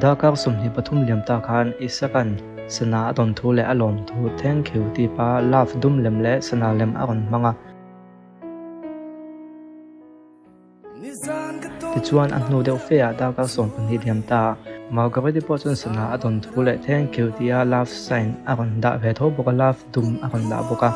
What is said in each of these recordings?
Darkar 23 liam ta khan Isaka'n sana a dawn thu leh a lawm thu thank you tih pa love dum lem leh sana lem a rawn hmang a. Tichuan a hnu deuh fe ah darkar 12 liam ta Margaret-i pawh chuan sana a dawn thu leh thank you tia love sign a rawn dah ve tho bawk a, love dum a rawn dah bawk a.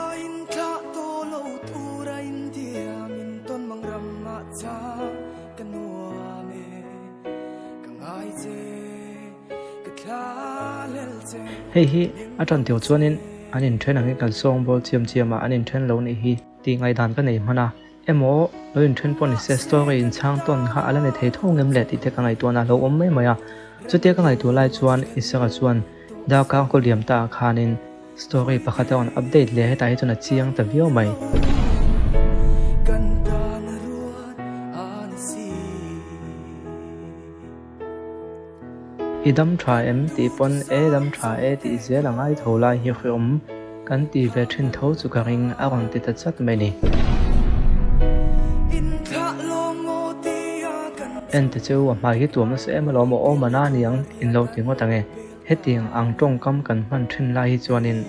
Hei hi a tan tir chuanin an inthen angin kan sawng bawl chiam chiam a, an inthen lo nih hi tih ngaihdan ka nei hman a, emaw lo inthen pawh ni se story inchhang tawn kha a la ni thei tho ngem le tih te ka ngaihtuahna a lo awm mai mai a. Chutia ka ngaihtuah lai chuan Isaka chuan darkar kaw liam ta ah khanin Story pakhat a rawn update leh hetah hi chuan a chiang ta viau mai. I dam tha em tih pawn e dam tha e tih zel a ngai tho lai hi hreawm kan ti ve thin tho chu ka ring a rawn ti ta chat mai ni. Ente chu a hmai hi tuam nasa em alawm aw awm ana aniang in lo ti ngawt ange. Hetiang ang tawngkam kan hman thin lai hi chuanin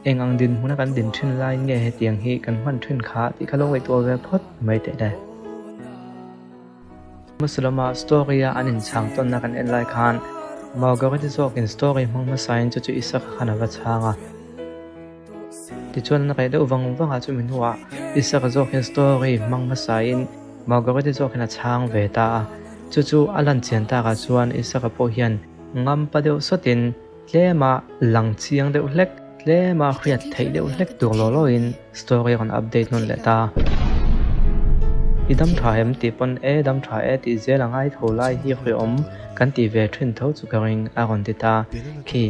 eng ang dinhmuna kan din thin laiin nge hetiang hi kan hman thin kha tih kha lo ngaihtuah ve phawt mai teh le. Hmasa lama story-a an inchhang tawnna kan en lai khan Margaret-i zawkin story hmang hmasain chu chu Isaka khan a va chhang a. Tichuan an reh deuh vang vang a, chumi hnuah Isaka zawkin story hmang hmasain Margaret-i zawkin a chhang ve ta a. Chu chu a lan chian takah chuan Isaka pawh hian Ngampa deuh sawtin tlema lang chiang deuh hlek, tlema hriat theih deuh hlek tur law lawin story a rawn update nawn leh ta. I dam tha em tih pawn e dam tha e tih zel a ngai tho lai hi hreawm kan tih ve thin tho chu ka ring a rawn ti ta. Khi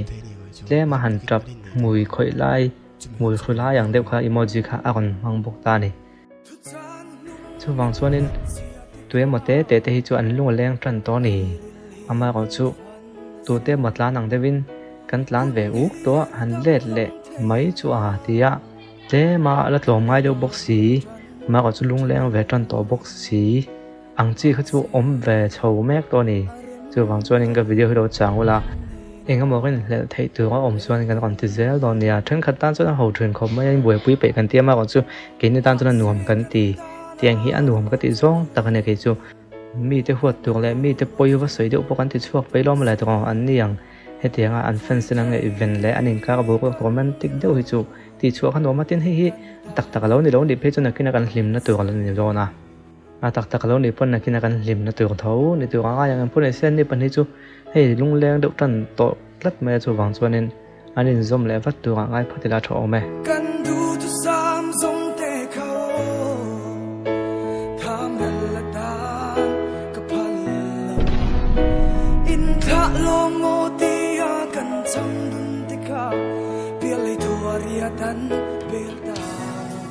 tlema han tap hmui khawih lai, hmui hru lai ang deuh kha emoji kha a rawn hmang bawk ta a ni. Chuvang chuanin tuemaw te te te hi chu an lung a leng tan tawh a ni. Amaherawh chu tute emaw tlan ang deuhin kan tlan ve uk tawh a, han let leh mai chu a ti a, tlema la tlawm ngai deuh bawk si, amaherawh chu lungleng ve tan tawh bawk si. Ang chi kha chu awm ve chho mek tawh a ni. Chuvang chuanin ka video hi lo chang ula, eng emaw rin hlelh theih tur a awm chuan kan rawn ti zel dawn nia. Thenkhat tan chuan a ho thin khawp mai a, inbuaipui peih kan ti a, amaherawh chu keini tan chuan a nuam kan ti. Tiang hi a nuam ka tih zawng tak a ni kei chu. Mite huat tur leh mite pawi va sawi deuh pawh kan ti chhuak peih lawm le tawh an ni ang. Hetianga an fans ten an ngaihven leh an inkar boruak romantic deuh hi chu tihchhuah kha nuam a, tin hei hi tak tak a lo ni lo nih phei chuan nakin a kan hlimna tur a lo ni dawn a. A tak tak lo nih pawn nakin a kan hlimna tur tho ni tur a ngai ang em pawh ni se ni pahnih chu hei lungleng deuh tan tawh tlat mai a chuvang chuanin an inzawm leh vat tur ah ngai phawt ila a tha awm e. Kan duhthusam zawng te kha aw tham ral atan ka phal lo inthlah lawng maw tia kan cham dun te kha pial lei thuah riat an pel ta maw.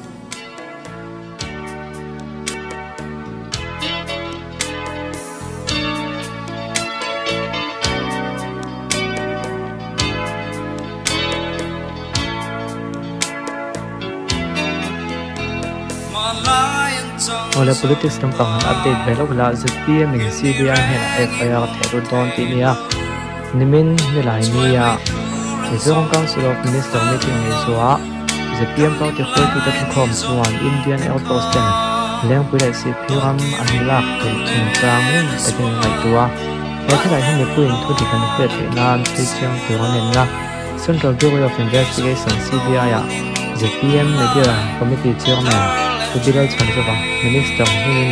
Awle politics lampang han update ve lawk la zpm in CBI hnenah FIR a theh lut dawn tih nia nimin nilai nia Mizoram Council of Minister meeting nei zuah Zpm party hruaitute thukhawm chuan Indian Air Force ten Lengpui leh Sihphir ram an lak theih chungchang ngun takin an ngaihtuah a. He thilah hian mipuiin thu dik an hriat theih nan thil chiang tur an enna Central Bureau of Investigation, CBI, ah zpm Media Committee Chairman Pu Bilal Chhanzova, Minister hmingin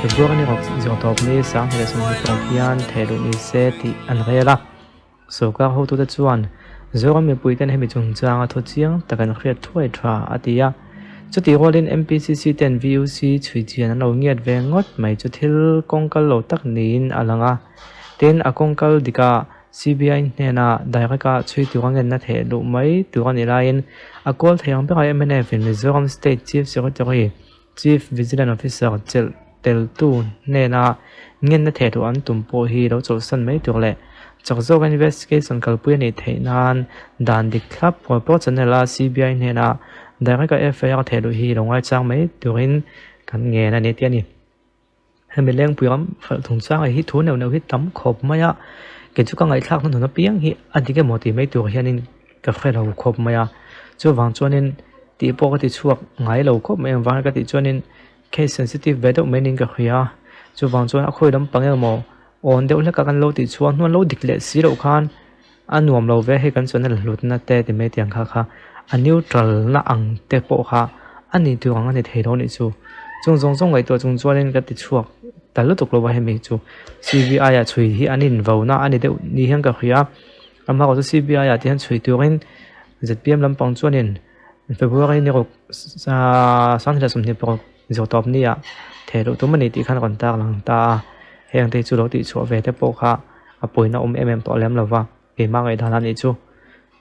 February ni rawk zirtawp ni 2025 hian thehluh ni se tih an rel a. Sorkar hotute chuan Zoram mipuiten hemi chungchanga thu chiang tak an hriat thuai tha a ti a. Chutih rualin MPCC ten VUC chhui chian an lo ngiat ve ngawt mai chu thil kawngkal lo tak niin a lang a. Tin, a kawngkal dikah CBI hnena direct a chhui tur a ngenna theh luh mai tur a nih laiin a kawl thei ang berah mnf in Mizoram State Chief Secretary Chief Vigilance Officer chelh teltu hnena ngenna theh duh an tum pawh hi lo chawlhsan mai tur leh chak zawk investigation kalpui a nih theih nan dan dik thlap pawh pawh channel a CBI hnena direct a FIR theh luh hi lo ngaichang mai turin kan ngen a ni tih a ni. Hemi lengpui ram hralh chungchang hi thu neuh neuh hi tam khawp mai a. Kei chu ka ngaihthlak hnuhnun apiang hi a dik emaw tih mai tur hianin ka hre lo khawp mai a. Chuvang chuanin tih pawh ka ti chhuak ngai lo khawp mai engvang ka tih chuanin case sensitive ve deuh mai niin ka hria a. Chuvang chuan a khawi lampang emaw awn deuh hlek a kan lo tih chhuah hnuan lo dik leh si loh khan a nuam lo ve hei kan channel hlutna te ti mai tiang kha kha a neutral na ang te pawh kha a ni tur ang a ni thei lo anih chu. Chung zawng zawng ngaihtuah chung chuanin ka ti chhuak ta lutuk lo a hemi chu C_B_I ah chhui hi an invo na a ni deuh ni hian ka hria a amah erawh chu C_B_I ah te hian chhui turin Z_P_M lampang chuanin February ni ruk sanghnih leh 26 zawh tawp ni ah theh loh tum a ni tih khan a rawn tar lang ta a heng te hi chu lo tih chhuah ve te pawh kha a pawina awm em em tawh lem lo va keimah ngaihdan a nih chu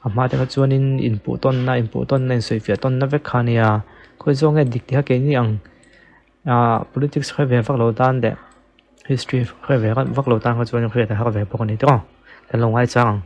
a hma te kha chuanin inpuh tawnna inpuh tawnna insawifiah tawnna vek kha a nia khawi zawng nge dik tih kha keini ang ah politics hre ve vak lo tan leh history hre ve vak lo tan kha chuan hriat a har ve bawk a ni tawh ang kan lo ngaichang ang.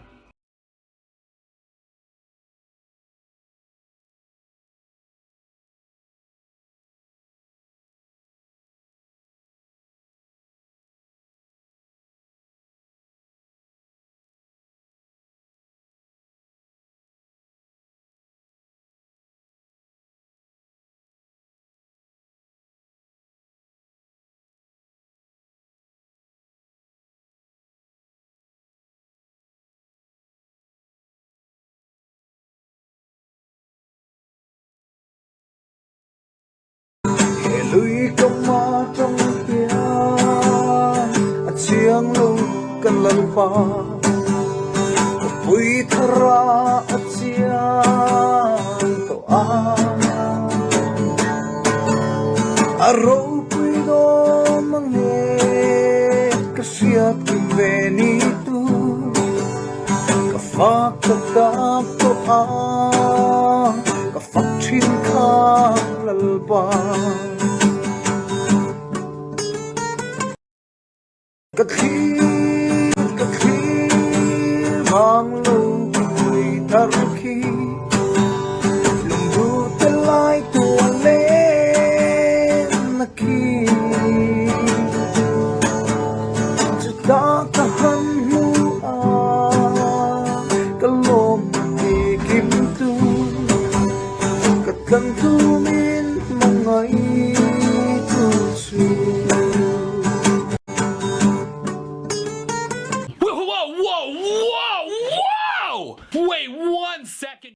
He lui ka hma tang hian a chiang lo kan lalpa Khawpui thara a chiang tawh a A ropui dawn mange ka hriat kim ve ni tu Ka fak ka tap tawh a, ka fak thin kha Lalpa. Ka thlir, ka thlir vang lo pui thar khi, lungduh te lai tua len na khi. Chutah ka han hmu a, ka lawm ti kim tu, ka tlan tu mi.